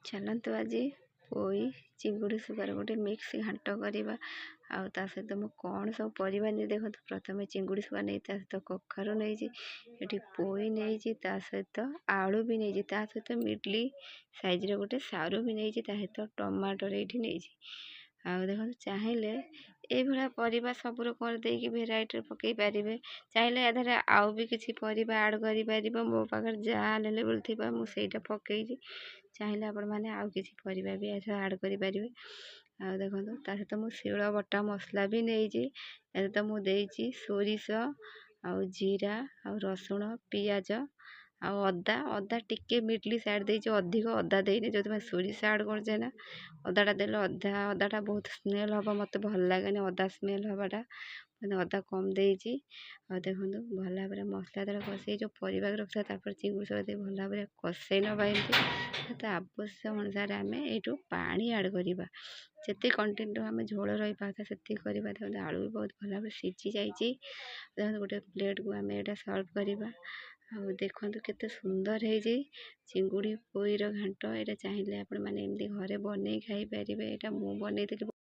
ଚାଲନ୍ତୁ, ଆଜି ପୋଇ ଚିଙ୍ଗୁଡ଼ି ଶୁଖୁଆର ଗୋଟେ ମିକ୍ସ ଘାଣ୍ଟ କରିବା। ଆଉ ତା ସହିତ ମୁଁ କ'ଣ ସବୁ ପରିବା ନେଇ ଦେଖନ୍ତୁ। ପ୍ରଥମେ ଚିଙ୍ଗୁଡ଼ି ଶୁଖୁଆ ନେଇ, ତା ସହିତ କଖାରୁ ନେଇଛି, ଏଠି ପୋଇ ନେଇଛି, ତା ସହିତ ଆଳୁ ବି ନେଇଛି, ତା ସହିତ ମିଡିଲ୍ ସାଇଜ୍ର ଗୋଟେ ସାରୁ ବି ନେଇଛି, ତା ସହିତ ଟମାଟର ଏଇଠି ନେଇଛି। ଆଉ ଦେଖନ୍ତୁ, ଚାହିଁଲେ ଏଇଭଳିଆ ପରିବା ସବୁ ରକମର ଦେଇକି ଭେରାଇଟିରେ ପକାଇ ପାରିବେ। ଚାହିଁଲେ ୟା ଦେହରେ ଆଉ ବି କିଛି ପରିବା ଆଡ଼୍ କରିପାରିବ। ମୋ ପାଖରେ ଯାହା ଆଭେଲେବୁଲ୍ ଥିବ, ମୁଁ ସେଇଟା ପକାଇଛି। ଚାହିଁଲେ ଆପଣମାନେ ଆଉ କିଛି ପରିବା ବି ଏଥିରେ ଆଡ଼୍ କରିପାରିବେ। ଆଉ ଦେଖନ୍ତୁ, ତା ସହିତ ମୁଁ ଶିଳ ବଟା ମସଲା ବି ନେଇଛି। ତା ସହିତ ମୁଁ ଦେଇଛି ସୋରିଷ ଆଉ ଜିରା ଆଉ ରସୁଣ, ପିଆଜ ଆଉ ଅଦା। ଅଦା ଟିକେ ମିଡିଲ୍ ସାଇଡ଼୍ ଦେଇଛି, ଅଧିକ ଅଦା ଦେଇନି। ଯେଉଁଥିପାଇଁ ସୋରିଷ ଆଡ଼୍ କରିଛେ ନା, ଅଦାଟା ଦେଲେ ଅଦାଟା ବହୁତ ସ୍ମେଲ୍ ହେବ। ମୋତେ ଭଲ ଲାଗେନି ଅଦା ସ୍ମେଲ୍ ହେବାଟା, ମାନେ ଅଦା କମ୍ ଦେଇଛି। ଆଉ ଦେଖନ୍ତୁ, ଭଲ ଭାବରେ ମସଲା ଯେତେବେଳେ କଷେଇ ଯେଉଁ ପରିବାକୁ ରଖିଥିବା, ତାପରେ ଚିଙ୍ଗୁଡ଼ି ସବୁ ଦେଇ ଭଲ ଭାବରେ କଷେଇ ନେବା ଏମିତି। ତ ଆବଶ୍ୟକ ଅନୁସାରେ ଆମେ ଏଇଠୁ ପାଣି ଆଡ଼୍ କରିବା। ଯେତିକି କଣ୍ଟିନ୍ୟୁ ଆମେ ଝୋଳ ରହିବା ସେତିକି କରିବା। ଦେଖନ୍ତୁ, ଆଳୁ ବି ବହୁତ ଭଲ ଭାବରେ ସିଝି ଯାଇଛି। ଦେଖନ୍ତୁ, ଗୋଟେ ପ୍ଲେଟ୍କୁ ଆମେ ଏଇଟା ସର୍ଭ କରିବା। ଆଉ ଦେଖନ୍ତୁ, କେତେ ସୁନ୍ଦର ହେଇଛି ଚିଙ୍ଗୁଡ଼ି ପୋଇର ଘାଣ୍ଟ। ଏଇଟା ଚାହିଁଲେ ଆପଣମାନେ ଏମିତି ଘରେ ବନେଇ ଖାଇପାରିବେ। ଏଇଟା ମୁଁ ବନେଇଥିଲି।